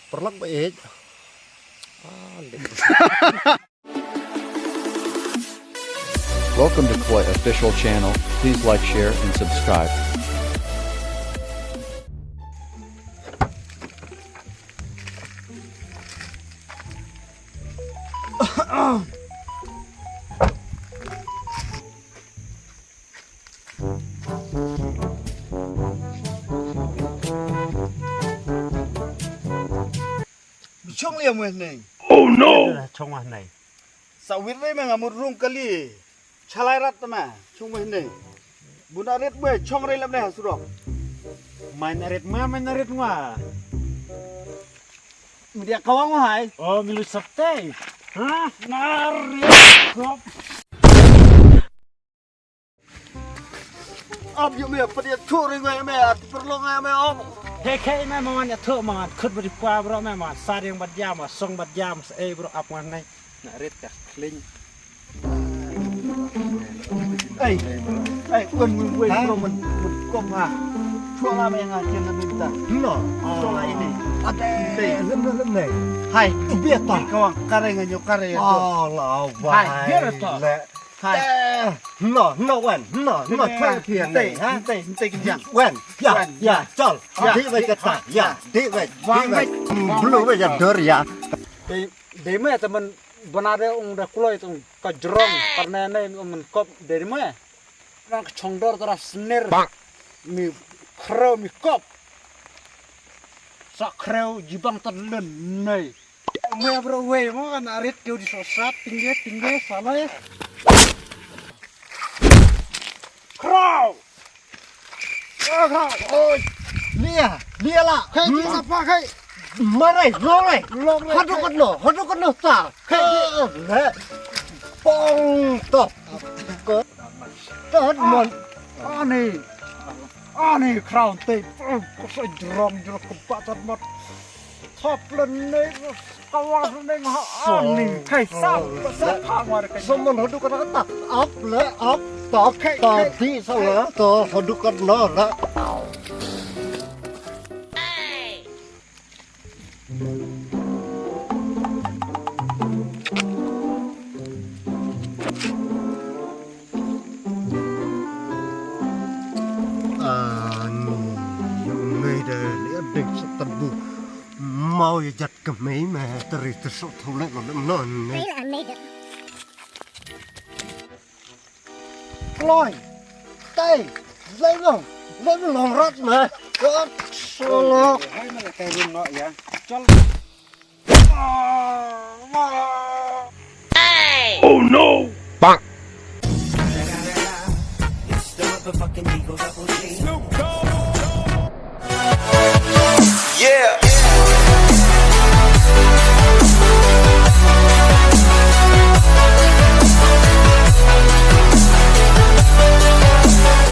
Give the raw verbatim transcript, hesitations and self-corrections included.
Paralok ba ej. Welcome to Kloi Official Channel. Please like, share, and subscribe. Chong liam weh nei. Oh no! Chong weh nei. Sa wir rei me nga mut rung kali. Chalai rat tama. Chong weh nei. Buna rit weh chong rei lam nei ha surok. Main rit ma, main rit ma. Media kawang wahai. Oh, milu sabte. Ha? Narit kop. Ap yu me pati thu ring me at perlong me om. He khe me mangan ya thu mangan khut beri kwa bro me mangan saring bat jam song bat jam se bro ap ngan nei. Na rit ka kling. Ei, ei, un wei bro man kop ha. Chua la me nga chen na minta. No. Chua la ini. Ade. Lem lem nei. Hai. Biar ta kawang kare nganyo kare ya. Oh la. Hai. Biar ta. Hai. No, no wan, no, no thang thiang nei ha. Ntei, ntei kin jang. Wan, ya, ya, chol. Di wei kata, ya, di wei, di wei. Bulu wei ya dor ya. Dei, dei me temen bana de ung da kloi tung ka jrong karne ne men kop dei me. Nang ka chong dor tara snir. Mi khreu mi kop. Sa khreu jibang tadlen nei. Mwe bro wei mo kan arit keu di sosat tingge tingge salai. Crow. Ah, crow. Oi. Lia, lia la. Kai di sapa kai. Marai, lore. Lore. Hadu kan no, hadu kan no ta. Kai di le. Pong to. Ko. Tot mon. Ani. Ani crown te. Ko sa jrong jrong ko patat mat. Thop lane kawas lane ha ani kai sa sa phamar kai. Someone hoduk kata kata up le up top kai kai di sa le to hoduk kata la. Ani yung mei da le ding sa tabu. Mau ya jat ka mei me tari tu sok thole lo dem non ne. Kloi. Tai. Lai long. Lai long rat me. Rat solo. Hai mana kai rum no ya. Chol. Oh no. Bang.